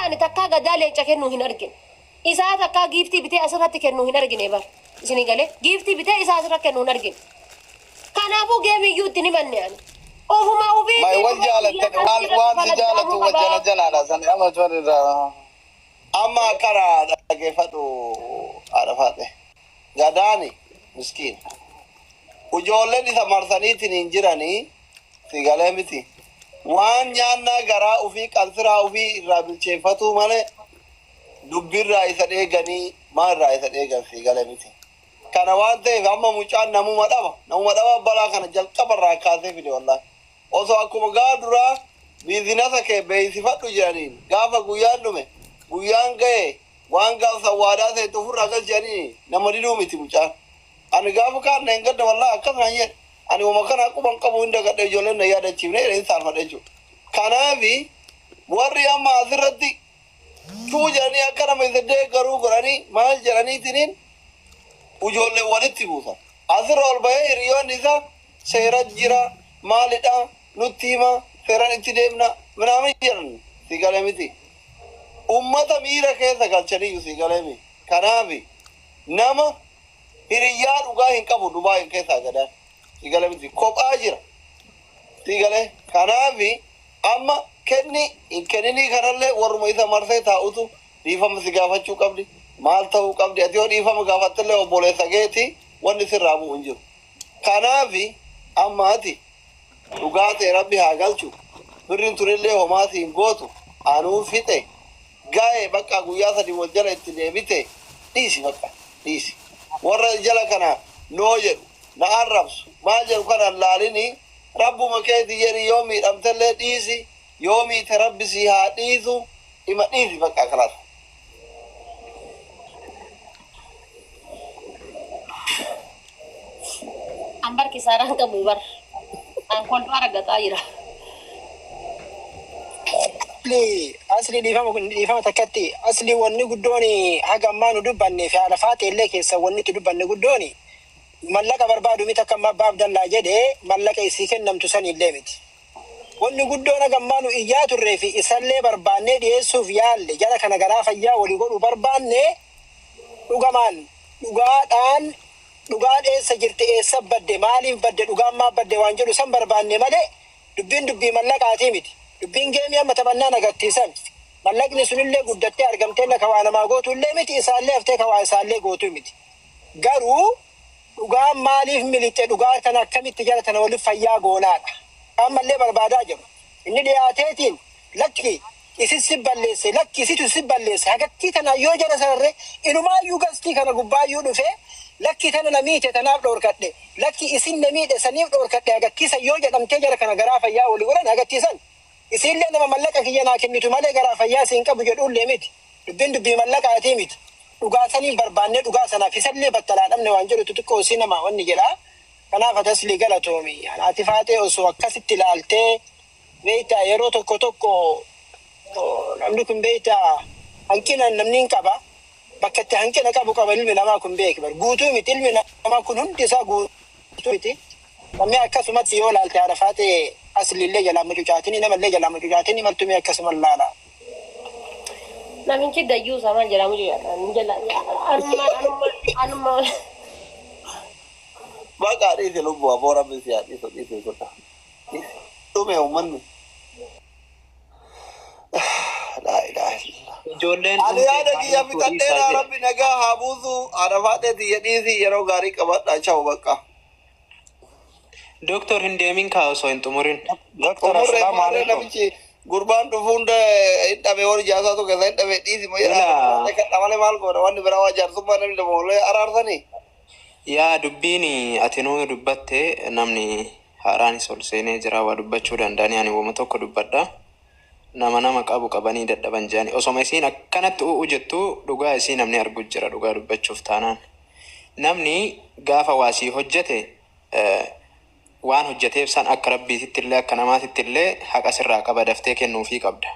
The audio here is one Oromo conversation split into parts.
Ani takkaa Gadaa leenca kennuu hin argine. Isaa takkaa giiftii bitee asirratti kennuu hin argine bar. Isinii galee, giiftii bitee isaa asirratti kennuu hin argine. Kanaafuu geemiyyuu itti himanne ani. Ofuma Mai ofiitiin wal dhufee jaalatan guyyaa waan asirratti waan si faladdaamuu jaalatu wajjana qabaa. janaadha san amma irraa amma akkana dhaggeeffadhu, haadha faate Gadaani miskiin ijoolleen isa marsaniitiin hin jiranii, si galee miti? Waan nyaannaa garaa ufii qalsiraa ufii irraa bilcheeffatuu malee dubbirraa isa dheeganii maal irraa isa dheegan, si galee miti? Kana waan ta'eef amma mucaan namuma dhaba, namuma dhaba. Balaa kana jalqabarraa kaasee fide. Wallahi osoo akkuma gaa duraa business kee beeksifadhu jedhaniin, gaafa guyyaan dhume, guyyaan ga'e, waan gaaf sawwaadaa ta'e ofirraa galchanii nama diduu miti mucaan. Ani gaafa kaan na hin gadda, wallahi akkas naan jedhe. Ani wama kana quban qabu hin dagadhe, ijoolleen na yaadachiifne jedheen saalfadhe jechuudha. Kanaafi warri amma asirratti tuu jedhanii akka nama isa deeggaruu godhanii maal jedhaniitiniin ijoollee walitti buusan. Asirra ol bahee hiriyoonni isaa seera jira, maalidha, nutti hima, seeraan itti deemna minaamin jedhan, si galee miti? Ummata miira keessa galchaniyyuu, si galee miti? Kanaafi nama hiriyyaa dhugaa hin qabu Dubaay keessaa Gadaan, si galee miti? Kophaa jira, si galee? Kanaafi amma kenni hin kenninii kanallee warruma isa marsee taa'utu dhiifama si gaafachuu qabdi, maal ta'uu qabdi. Ati yoo dhiifama gaafattellee obboleessa geeti, wanni sirraa bu'u hin jiru. Kanaafi amma ati dhugaa ta'e Rabbi haa galchu. Birriin tunillee homaa siin gootu. Anuu fixe gaa'e bakka guyyaa 3 wal jala itti deebite. Dhiisi, bakka dhiisi. Warra jala kana noo jedhu, na arrabsu, maal jedhu kana laalini. Rabbuma keeti jedhi. Yoo miidhamtellee dhiisi, yoo miite Rabbi si haa dhiisu. Ima dhiisi bakka kalaas. An bar kisaaraan qabu bar. An kolfaa raggaxaa jira. Asli asli dhiifama kun dhiifama takkatti. Asli wanni guddoon haga ammaa nu dubbanne fi haala faate illee keessa wanni itti dubbanne guddoon mallaqa barbaadu miti. Akka amma abbaa Abdallaa jedhe mallaqa isii kennamtu san illee miti. Wanni guddoon haga ammaa nu iyyaa turree fi isallee barbaannee dhiyeessuuf yaalle, jara kana garaa fayyaa walii godhuu barbaanne, dhugamaan dhugaadhaan dhugaan eessa jirti, eessa badde, maaliif badde, dhugaan maaf badde waan jedhu san barbaanne malee dubbiin dubbii mallaqaatii miti. Dubbiin geemii amma taphannaan agarsiisan. Mallaqni sunillee guddattee argamtee ka waa namaa gootu illee miti, isaallee haftee ka waa isaallee gootu miti. Garuu dhugaan maaliif miliqxe, dhugaa kana akkamitti jara tana waliif fayyaa goonaadha. Ammallee barbaadaa jiru. Inni dhiyaateetiin lakki isin si balleesse, lakki isitu si balleesse, hagattii tana yoo jara sanarree inumaayyuu gastii kana gubbaayyuu dhufee lakki tana na miite tanaaf dhoorkadhe, lakki isin na miidhe saniif dhoorkadhe, hagattiisan yoo jedhamtee jara kana garaa fayyaa walii godhan hagattiisan. Isiillee nama mallaqa kiyya naa kennitu malee garaa fayyaa siin qabu jedhuullee miti. Dubbiin dubbii mallaqaatii miti. Dhugaa saniin barbaannee dhugaa sanaaf isallee battalaa dhabne waan jedhu xixiqqoo isii nama wanni jedha. Kanaaf atasli galatoomi. Ati faatee osoo akkasitti ilaaltee beektaa, yeroo tokko tokko namni kun beektaa hanqina namni hin qaba. Bakka itti hanqina qabu qaba ilmi namaa kun, beeki bar. Guutuu miti ilmi namaa kun, hundi isaa guutuu miti. Namni akkasumatti yoo ilaalte haadha faatee asliillee jalaa mucucaatini, namallee jalaa mucucaatini, maltumee akkasuma ilaala. Namichi dayyuu isaa maal jedhamu jedha. Jala anuma anuma anuma. Baqa dhiisi lubbuu, aboo Rabbi si haa dhiisu, dhiisi godha. Dhume uummanni. Laa ilaaha illallah. Ijoolleen Ani dhumte yaada kiyya maaliif godhiisaa fixadheera. jedhe. Rabbi nagaa haa buusu. Haadha faatee tiyya dhiisi, yeroo gaarii qabadha. Ciao bakka. Doktor, hin deemin kaa osoo hin xumurin. Doktor, Xumurree assalaamu maarree alaikum. namichi gurbaan dhufuun hin dhabe, warri jaarsaa tokko keessa hin dhabe, dhiisi moo jedha. Ilaa Kadha malee maal goona, wanni biraa waa jaarsummaa namni lama olee araarsanii. Yaa dubbiin ati nuu dubbatte, namni haaraanis ol seenee jira, waa dubbachuu danda'anii. Ani wama tokko dubbadha. Nama nama qabu qabanii dadhaban jedhani osoma isiin akkanatti u'u jettu dhugaa isii namni argu jira. Dhugaa dubbachuuf taanaan namni gaafa waa sii hojjete waan hojjeteef san akka Rabbiititti illee akka namaatitti illee haqa sirraa qaba, daftee kennuufii qabda.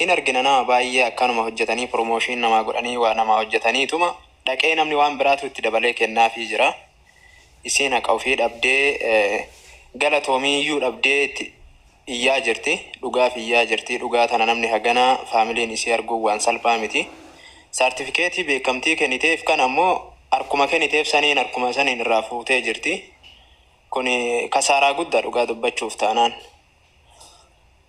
Hin argina, nama baay'ee akkanuma hojjetanii promotion namaa godhanii waa namaa hojjetaniituma dhaqee namni waan biraatu itti dabalee kennaafii jira. Isiin haqa ofii dhabdee, galatoomiiyyuu dhabdee itti Iyyaa jirti, dhugaaf iyyaa jirti. Dhugaa tana namni haganaa faamiliin isii arguun waan salphaa miti. Saartifikeetii beekamtii kenniteef kan ammoo harkuma kenniteef saniin harkuma saniin irraa fuutee jirti. Kun kasaaraa guddaa dhugaa dubbachuuf taanaan.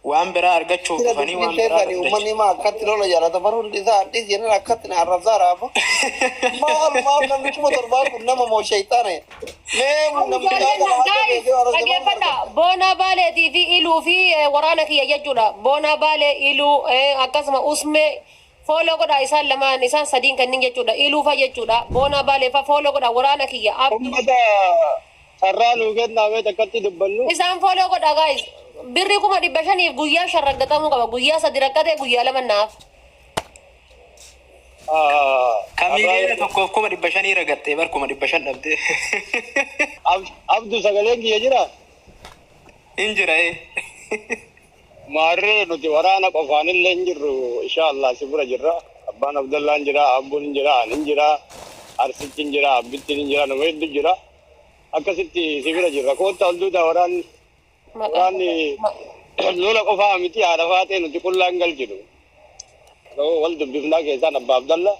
Waan biraa argachuuf Sila dhufanii dubbiin waan biraa teessanii uummanni maa akkatti lola jaalata bara hundi isaa addis jedhan akkatti na arrabsaa raafa. Maal maal namni 7,000 kun nama moo shayxaane? Mee namni Ijoolleen gaafa haadha guys beekee arrabsa maal dhaggeeffadha. argata? Boonaa Baaleetii fi Iluu fi waraana kiyya jechuudha. Boonaa Baalee, Iluu, akkasuma Usmee follow godha isaan lamaan, isaan sadiin kanneen jechuudha. Iluu fa jechuudha. Boonaa Baalee fa follow godha waraana kiyya. Abduu Ummata carraa nuu kennaa mee takkatti dubbannu. Isaan follow godha guys. Birri 500,000f guyyaa 5 raggatamuu qaba. Guyyaa 3 rakkate guyyaa 2 naaf. Ka 1,500,000 ragattee bar 500,000 dhabdee. Abdu, sagaleen kiyya jira? Hin jira ee. Maarree nuti waraana qofaan illee hin jirru, insha Allah si bira jirra. Abbaan Abdallaan jira, Abbuun hin jira, ani hin jira, Arsichi hin jira, Abbittiin hin jira, nama hedduu jira. Akkasitti si bira jirra. Koottaa ol duudaa waraanni waraanni lola qofaa miti, haadha faatee nuti qullaan galchinu. Wal dubbifnaa keessaan abbaa Abdalla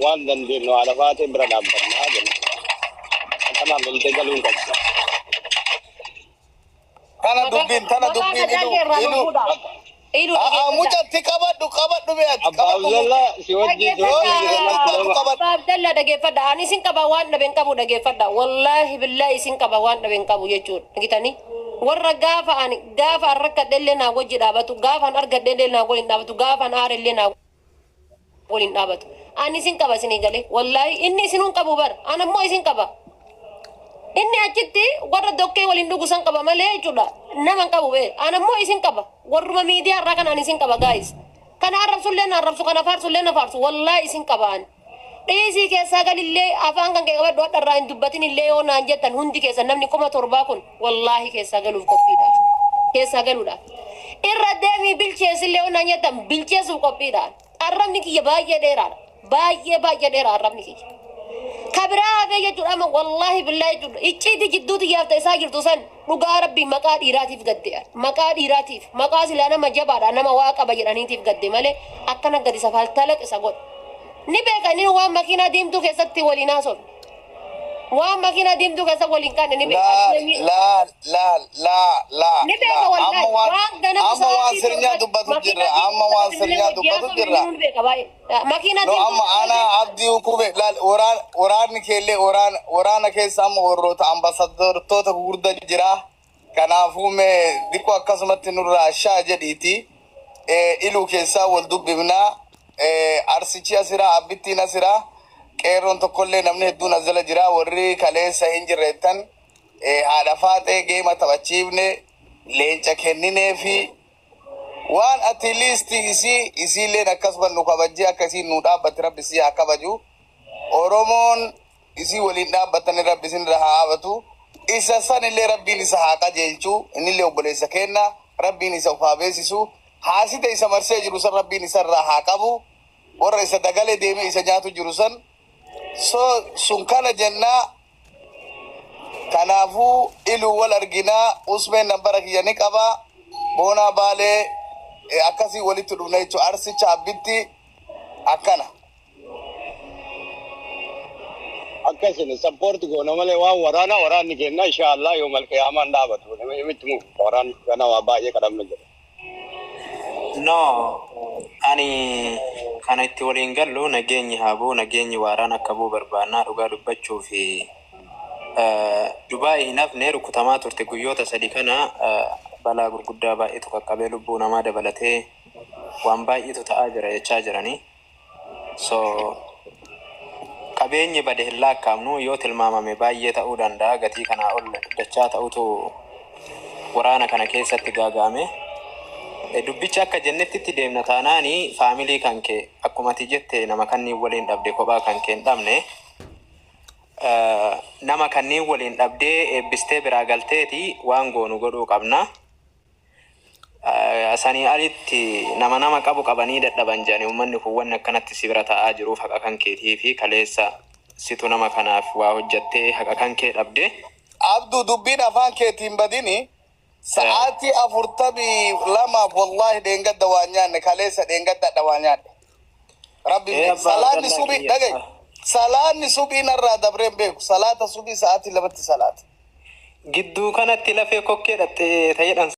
waan dandeenyu haadha faatee bira dhaabbannaa jenna. Akkanaan loltee galuun qabdu. Tana dubbiin tana Maqaa dubbiin gadaa ilu keerraa nu ilu. fuudha. Iluu Aa dhaggeeffadha. Mucatti qabadhu qabadhu beet Abbaa qabadhu. Abdalla si wajjin si Yoo wajjin isin jira dubbatu lama. qabadhu. Abbaa Abdalla, dhageeffadha. Ani isin qaba, waan dhabe hin qabu, dhageeffadha. Wallaahi billaahi isin qaba, waan dhabe hin qabu jechuudha. Dhagitanii? Warra gaafa ani gaafa an rakkadhe illee naa wajji dhaabatu, gaafa an argadhe illee naa waliin dhaabatu, gaafa an aare illee naa waliin dhaabatu. Ani isin qaba isinii galee. Wallaahi inni isinuu hin qabu bara. Ani ammoo isin qaba. Inni achitti warra dokkee waliin dhugu san qaba malee jechuudha. Nama hin qabu bee. Ani ammoo isin qaba. Warruma miidiyaa irraa kana ani isin qaba guys. Kana arrabsullee na arrabsu, kana faarsullee na faarsu. Wallaahi isin qaba ani. Dhiisii keessaa galillee afaan kan kee qabadhu hadha irraa hin dubbatin illee yoo naan jettan hundi keessan namni 7,000 kun wallaahi keessaa galuuf qophiidha. Keessaa galuudha. Irra deemii bilcheessillee yoo naan jettan bilcheessuuf qophiidha. Arrabni kiyya baay'ee dheeraadha. Baay'ee baay'ee dheeraa arrabni kiyya. Kabiraa hafee jechuudha amma wallaahi billaahi jechuudha. Icciitii jidduuti yaafta isaa jirtu san dhugaa rabbii maqaa dhiiraatiif gadde. Maqaa dhiiraatiif, maqaa silaa nama jabaadha nama waa qaba jedhaniitiif gadde malee akkana gadi safal talaq isa godha. Ni beeka inni waan makiinaa diimtuu keessatti waliin haasofne. Waan makiinaa diimtuu keessa waliin kaane ni beeka. Laal laal laal laa laa Ni beeka laa amma wallaahi waan waan ganama amma waan sa'aatii sirnyaa 7tti dubbatu jirra makiinaa amma diimtuu waan keessatti illee sirnyaa wajji dubbatu haasofne jirra. inni ni beeka baay'ee. Makiinaa No diimtuu amma ana keessatti abdii hukube laal waraan waraanni keellee waraan waraana keessa amma warroota ambasadortoota gurguddaa jira. Kanaafuu mee diqqoo akkasumatti nurraa shaa jedhiiti. Iluu keessaa wal dubbifnaa. Arsichi asiraa, abbittiin asiraa, qeerroon tokkollee namni hedduun as jala jira. Warri kaleessa hin jirreettan haadha faaxee geema taphachiifne leenca kenninee fi waan ati liisti isii isiilleen akkasuma nu kabajjee akka isiin nu dhaabbatti rabbi isii haa kabaju. Oromoon isii waliin dhaabbatanii rabbi isin irra haa dhaabatu. Isa sanillee rabbiin isa haa qajeelchu. Innillee obboleessa kenna. Rabbiin isa of haa beeksisu. Haasita isa marsee jiru san rabbiin isa irraa haa qabu. Warra isa dagalee deemee isa nyaatu jiru san. So sun kana jennaa. Kanaafuu iluu wal arginaa. Usmeen nambara kiyya ni qaba. Boonaa Baalee akkasii walitti dhufna jechuudha. Arsicha abbitti akkana. Akkasin support goona malee waan waraana waraanni kenna insha Allah yoo malqiyaamaan dhaabatu miti mu waraanni kana waa baay'ee kadhamna jedha. No, ani kana itti waliin gallu nageenyi haa bu'u, nageenyi waaraan akka bu'u barbaannaa dhugaa dubbachuu fi Dubaay hin hafne rukutamaa turte guyyoota 3 kana balaa gurguddaa baay'eetu qaqqabee lubbuu namaa dabalatee waan baay'eetu ta'aa jira jechaa jiranii. So qabeenyi bade hin lakkaa'amnu, yoo tilmaamame baay'ee ta'uu danda'a, gatii kanaa ol dachaa ta'utu waraana kana keessatti gaaga'ame. Dubbicha akka jennetti itti deemna taanaani faamilii kan kee akkuma ati jette nama kanneen waliin dhabde kophaa kan kee hin dhabne nama kanneen waliin dhabdee eebbistee biraa galteeti waan goonu godhuu qabna. Sanii alitti nama nama qabu qabanii dadhaban jedhani uummanni kun wanni akkanatti si bira taa'aa jiruuf haqa kan keetii fi kaleessa situ nama kanaaf waa hojjattee haqa kan kee dhabde. Abduu, dubbiin afaan keetiin badini. Sa'aatii 42f wallaahi dheengadda waa nyaanne, kaleessa dheengadda waa nyaanne. Rabbi Ee beeku. abbaa Salaanni Abdallaa subii kiyya. dhagaye. Salaanni subii narraa dabreen beeku. Salaata subii sa'aatii 2tti salaata. Gidduu kanatti lafee kokkee dhattee ta'edhaan.